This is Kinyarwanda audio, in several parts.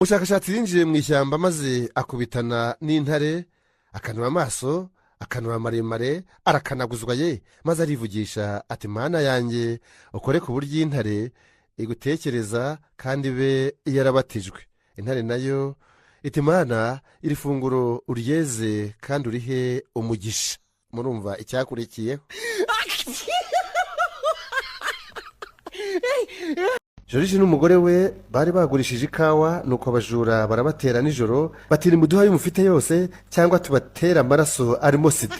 Umushakashatsi yinjiye mu ishyamba maze akubitana n'intare, akanura amaso, akanura maremare, arakanaguzwa ye, maze arivugisha ati: "Mana yanjye, ukore ku buryo intare igutekereza kandi ibe yarabatijwe." Intare nayo iti: "Mana, iri funguro uryeze kandi urihe umugisha." Murumva icyakurikiyeho. Joriji n'umugore we bari bagurishije ikawa, nuko abajura barabatera nijoro bati: "Nimuduhe ayo mufite yose cyangwa tubatere amaraso arimo sida."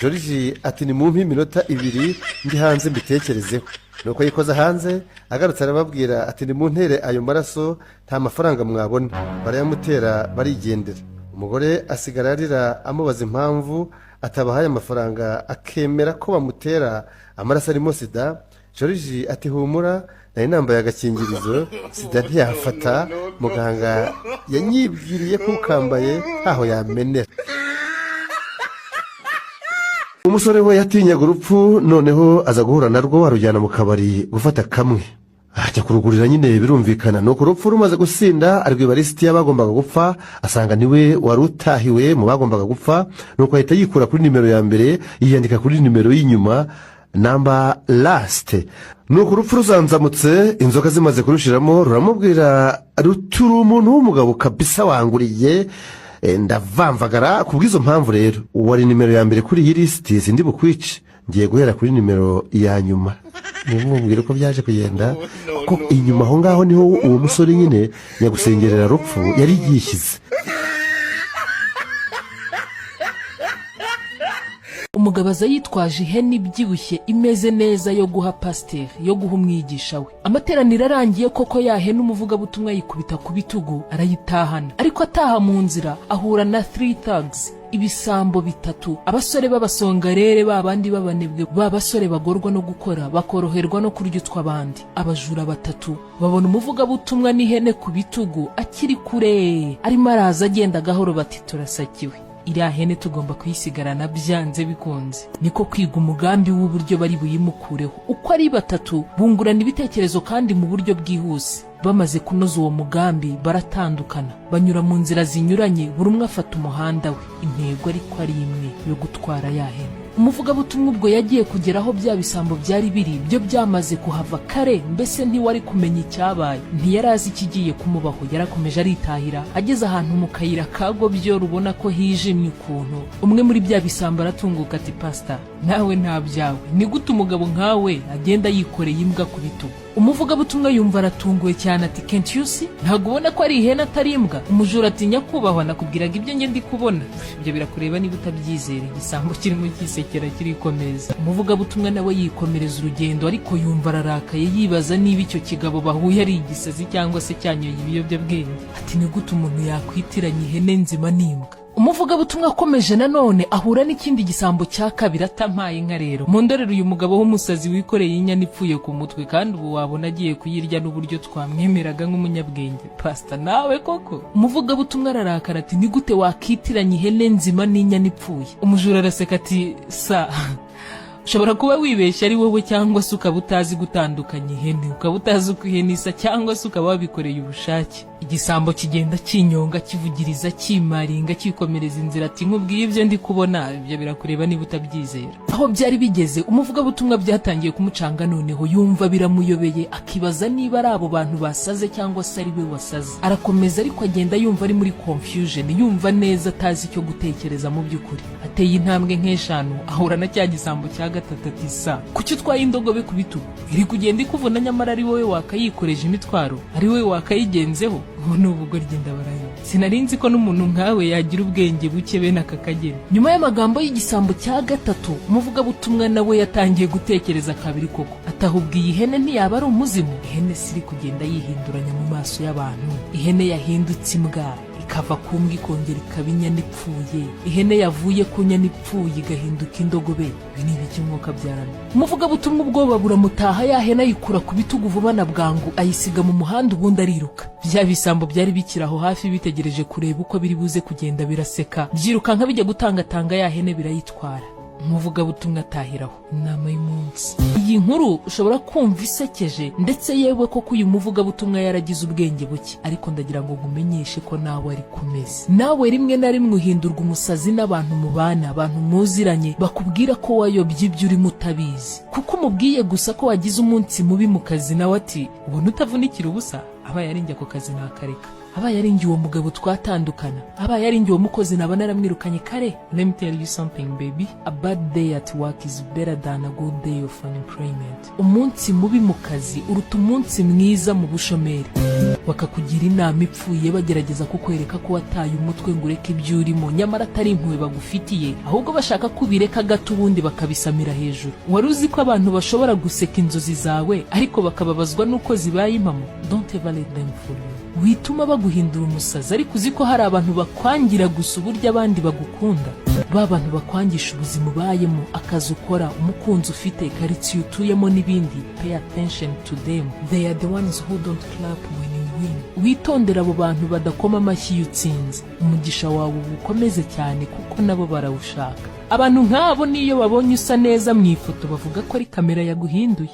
Joriji ati: "Nimumpe iminota 2 ndi hanze mbitekerezeho." Nuko yikoza hanze, agarutse arababwira ati: "Nimuntere ayo maraso, nta mafaranga mwabona." Barayamutera, barigendera. Umugore asigara arira, amubaza impamvu atabahaye amafaranga akemera ko bamutera amaraso arimo sida. Joriji ati: "Humura, nari nambaye agakingirizo, sida ntiyafata. Muganga yanyibwiriye ko ukambaye ntaho yamenera." Umusore we yatinyaga urupfu, noneho aza guhura narwo, arujyana mu kabari gufata kamwe, ajya kurugurira nyine, birumvikana. Nuko urupfu rumaze gusinda arwiba lisiti y'abagombaga gupfa, asanga niwe wari utahiwe mu bagombaga gupfa. Nuko ahita yikura kuri nimero ya mbere, yiyandika kuri nimero y'inyuma, number last. Nuko urupfu ruzanzamutse, inzoga zimaze kurushiramo, ruramubwira ruturi: "Umuntu w'umugabo kabisa, wanguriye ndavamvagara. Ku bw'izo mpamvu rero wari nimero ya mbere kuri iyi lisiti, sindi bukwice, ngiye guhera kuri nimero ya nyuma." Nimubwire uko byaje kugenda, kuko inyuma aho ngaho niho uwo musore nyine nyagusengerera rupfu yari yishyize. Umugabo aza yitwaje ihene ibyibushye, imeze neza, yo guha pasiteri, yo guha umwigisha we. Amateraniro arangiye koko, ya hene umuvugabutumwa yikubita ku bitugu arayitahana. Ariko ataha, mu nzira ahura na three thugs, ibisambo bitatu, abasore b'abasongarere, ba bandi b'abanebwe, ba basore bagorwa no gukora, bakoroherwa no kurya utw'abandi. Abajura batatu babona umuvugabutumwa n'ihene ku bitugu akiri kure, arimo araza agenda gahoro, bati: "Turasakiwe, iriya hene tugomba kuyisigarana byanze bikunze." Niko kwiga umugambi w'uburyo bari buyimukureho. Uko ari batatu bungurana ibitekerezo kandi mu buryo bwihuse. Bamaze kunoza uwo mugambi, baratandukana, banyura mu nzira zinyuranye, buri umwe afata umuhanda we, intego ariko ari imwe yo gutwara ya hene. Umuvugabutumwa ubwo yagiye kugera aho bya bisambo byari biri, byo byamaze kuhava kare, mbese ntiwari kumenya icyabaye, ntiyari azi ikigiye kumubaho. Yarakomeje aritahira. Ageze ahantu mu kayira kagobyo, rubona ko hijimye ukuntu, umwe muri bya bisambo aratunguka ati: "Pasita, nawe nta byawe, ni gute umugabo nkawe agenda yikoreye imbwa ku bitugu?" Umuvugabutumwa yumva aratunguwe cyane, ati: "Can't you see? Ntabwo ubona ko ari ihene atari imbwa?" Umujura ati: "Nyakubahwa, nakubwiraga ibyo njye ndi kubona, ibyo birakureba niba utabyizera." Igisambo kirimo cyisekera, kirikomeza. Umuvugabutumwa nawe yikomereza urugendo, ariko yumva ararakaye, yibaza niba icyo kigabo bahuye ari igisazi cyangwa se cyanyoye ibiyobyabwenge. Ati: "Ni gute umuntu yakwitiranya ihene nzima n'imbwa?" Umuvugabutumwa akomeje nanone ahura n'ikindi gisambo cya kabiri. Atampaye inka rero, mundorere uyu mugabo w'umusazi wikoreye inyana ipfuye ku mutwe, kandi ubu wabona agiye kuyirya, n'uburyo twamwemeraga nk'umunyabwenge. Pasita, nawe koko! Umuvugabutumwa ararakara ati: "Ni gute wakitiranya ihene nzima n'inyana ipfuye?" Umujura araseka ati: "Sa ushobora kuba wibeshya ari wowe, cyangwa se ukaba utazi gutandukanya ihene, ukaba utazi uko ihene isa, cyangwa se ukaba wabikoreye ubushake." Igisambo kigenda kinyonga, kivugiriza, kimaringa, kikomereza inzira, ati: "Nkubwiye ibyo ndi kubona, ibyo birakureba niba utabyizera." Aho byari bigeze, umuvugabutumwa byatangiye kumucanga noneho, yumva biramuyobeye, akibaza niba ari abo bantu basaze cyangwa se ari we wasaze. Arakomeza, ariko agenda yumva ari muri confusion, yumva neza atazi icyo gutekereza mu by'ukuri. Ateye intambwe nk'eshanu, ahura na cya gisambo cya gatatu, ati: "Sa kuki utwaye indogobe ku bitugu, iri kugenda ikuvuna, nyamara ari wowe wakayikoreje imitwaro, ari wowe wakayigenzeho? Ubu ni ubugoryi, ndabarayo, sinari nzi ko n'umuntu nkawe yagira ubwenge buke bene aka kageni." Nyuma y'amagambo y'igisambo cya gatatu, umuvugabutumwa nawe yatangiye gutekereza kabiri koko, atahubwiye ihene ntiyaba ari umuzimu? Ihene si iri kugenda yihinduranya mu maso y'abantu? Ihene yahindutse imbwa, ikava ku mbwa ikongera ikaba inyana ipfuye, ihene yavuye ku nyana ipfuye igahinduka indogobe, ibi ni ibiki mwuka byarana? Umuvugabutumwa ubwoba buramutaha, ya hene ayikura ku bitugu vuba na bwangu, ayisiga mu muhanda, ubundi ariruka. Bya bisambo byari bikiri aho hafi bitegereje kureba uko biri buze kugenda, biraseka, byirukanka bijya gutangatanga ya hene, birayitwara. Umuvugabutumwa atahiraho. Inama y'umunsi: iyi nkuru ushobora kumva isekeje, ndetse yewe koko uyu muvugabutumwa yaragize ubwenge buke, ariko ndagira ngo nkumenyeshe ko nawe ari kumeze. Nawe rimwe na rimwe uhindurwa umusazi n'abantu mubana, abantu muziranye, bakubwira ko wayobye ibyo urimo utabizi, kuko umubwiye gusa ko wagize umunsi mubi mu kazi, nawe ati: "Ubona utavunikira ubusa? Abaye ari njye, ako kazi nakareka. Abaye ari njye, uwo mugabo twatandukana. Abaye ari njye, uwo mukozi naba naramwirukanye kare." Let me tell you something, baby: a bad day at work is better than a good day of unemployment. Umunsi mubi mu kazi uruta umunsi mwiza mu bushomeri. Bakakugira inama ipfuye, bagerageza kukwereka ko wataye umutwe ngo ureke ibyo urimo, nyamara atari impuhwe bagufitiye, ahubwo bashaka ko ubireka gato, ubundi bakabisamira hejuru. Wari uzi ko abantu bashobora guseka inzozi zawe, ariko bakababazwa n'uko zibaye impamo? Don't ever let them fool you. Wituma baguhindura umusazi. Ariko uzi ko hari abantu bakwangira gusa uburyo abandi bagukunda? Ba bantu bakwangisha ubuzima ubayemo, akazi ukora, umukunzi ufite, karitsiye utuyemo n'ibindi. Pay attention to them. They are the ones who don't clap when you win. Witondere abo bantu badakoma amashyi iyo utsinze. Umugisha wawe uwukomeze cyane, kuko nabo barawushaka. Abantu nk'abo niyo babonye usa neza mu ifoto, bavuga ko ari kamera yaguhinduye.